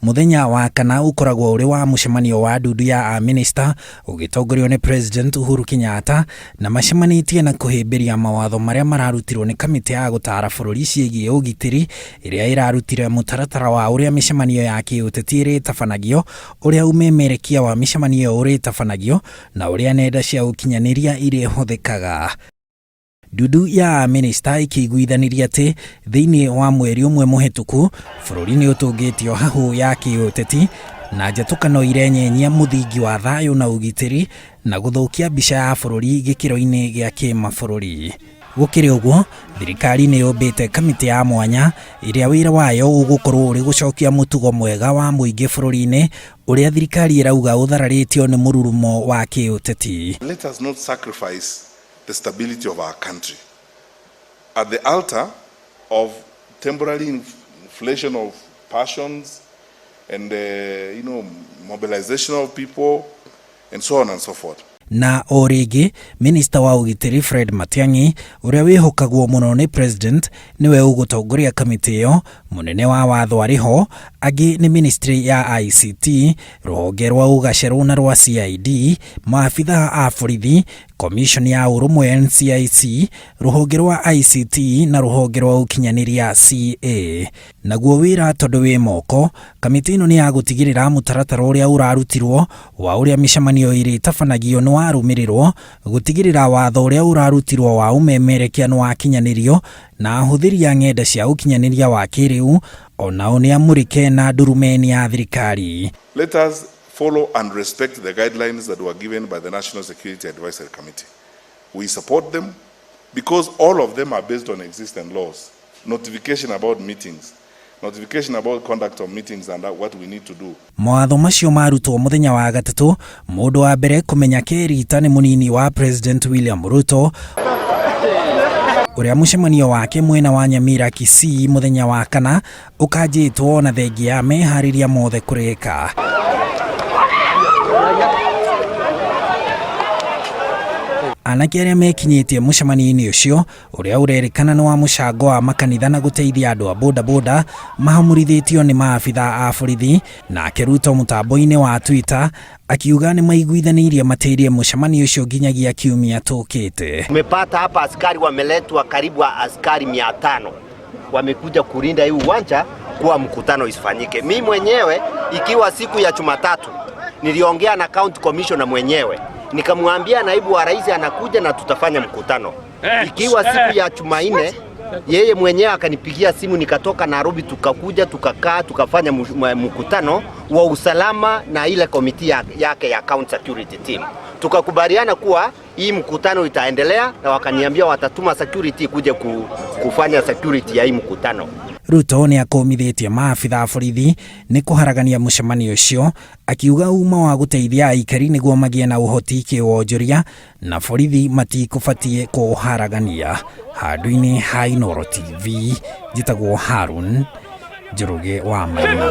Mũthenya wa kana ũkoragwo ũrĩ wa mũcemanio wa ndundu ya amĩnĩsta ũgĩtongorio nĩ President Uhuru Kenyatta na macemanĩtie na kũhĩmbĩria mawatho marĩa mararutirwo nĩ kamĩtĩ ya gũtaara bũrũri ciĩgiĩ ũgitĩri ĩrĩa ĩrarutire mũtaratara wa ũrĩa mĩcemanio ya kĩũteti ĩrĩtabanagio, ũrĩa ũmemerekia wa mĩcemanio ĩyo ũrĩtabanagio na ũrĩa nenda cia ũkinyanĩria irĩhũthĩkaga. Ndundu ya amĩnĩsta ĩkĩiguithanĩria atĩ thĩinĩ wa mweri ũmwe mũhĩtũku bũrũri nĩ ũtũngĩtio hahũ ya kĩũteti na njatũkano irenyenyia mũthingi wa thayũ na ũgitĩri na gũthũkia mbica ya bũrũri gĩkĩro-inĩ gĩa kĩmabũrũri. Gũkĩrĩ ũguo, thirikari nĩ yũmbĩte kamĩtĩ ya mwanya ĩrĩa wĩra wayo ũgũkorwo ũrĩ gũcokia mũtugo mwega wa mũingĩ bũrũri-inĩ ũrĩa thirikari ĩrauga ũthararĩtio nĩ mũrurumo wa kĩũteti. Let us not sacrifice the stability of our country at the altar of temporary inflation of passions and mobilization of people and so on and so forth. Na o rĩngĩ minista wa ũgitĩri Fred Matiang'i ũrĩa wĩhokagwo mũno nĩ president nĩwe ũgũtongoria kamĩtĩ ĩyo. Mũnene wa watho arĩ ho, angĩ nĩ ministry ya ICT, rũhonge rwa ũgacerũ na rwa CID, maabitha a borithi, commission ya ũrũmwe NCIC, rũhonge rwa ICT na rũhonge rwa ũkinyanĩria CA. Naguo wĩra tondũ wĩ moko, kamĩtĩ ĩno nĩ ya gũtigĩrĩra mũtaratara ũrĩa ũrarutirwo wa ũrĩa mĩcemanio ĩrĩtabanagio nĩ warũmĩrĩrwo, gũtigĩrĩra watho ũrĩa ũrarutirwo wa ũmemerekia nĩ wakinyanĩrio na ahũthĩri a ng'enda cia ũkinyanĩria wa kĩrĩu onao nĩ amũrĩke na ndurumeni ya thirikari. Let us follow and respect the guidelines that were given by the National Security Advisory Committee. We support them because all of them are based on existing laws. Notification about meetings, notification about conduct of meetings and what we need to do. Mawatho macio marutwo mũthenya wa gatatũ, mũndũ wa mbere kũmenya kerita nĩ mũnini wa President William Ruto ũrĩa mũcemanio wake mwena wa Nyamira Kisii mũthenya wa kana ũkanjĩtwo na thengia ya meharĩria mothe kũrĩka. Anake arĩa mekinyĩtie mũcemanio-inĩ ũcio ũrĩa ũrerĩkana nĩ wa mũcango wa makanitha na gũteithia andũ a bodaboda mahamũrithĩtio nĩ maabitha a borithi. Nake Ruto mũtambo-inĩ wa Twitter akiuga nĩ maiguithanĩirie matĩrie mũcemanio ũcio nginyagia kiumia tũkĩte. Tumepata hapa askari wameletwa karibu askari 500 wamekuja kulinda hii uwanja kuwa mkutano isifanyike. Mimi mwenyewe ikiwa siku ya Jumatatu niliongea na county commissioner mwenyewe nikamwambia naibu wa rais anakuja na tutafanya mkutano. Ikiwa siku ya Jumanne yeye mwenyewe akanipigia simu, nikatoka Nairobi tukakuja tukakaa tukafanya mkutano wa usalama na ile komiti yake ya county security team. Tukakubaliana kuwa hii mkutano itaendelea na wakaniambia watatuma security kuja kufanya security ya hii mkutano. Ruto nĩ akũmithĩtie maabitha a borithi nĩ kũharagania mũcemanio ũcio, akiuga uma wa gũteithia aikari nĩguo magĩe na ũhoti kĩwonjoria na borithi matikũbatiĩ kũharagania. Handũ-inĩ ha Inooro TV, njĩtagwo Harun Njoroge wa Maina.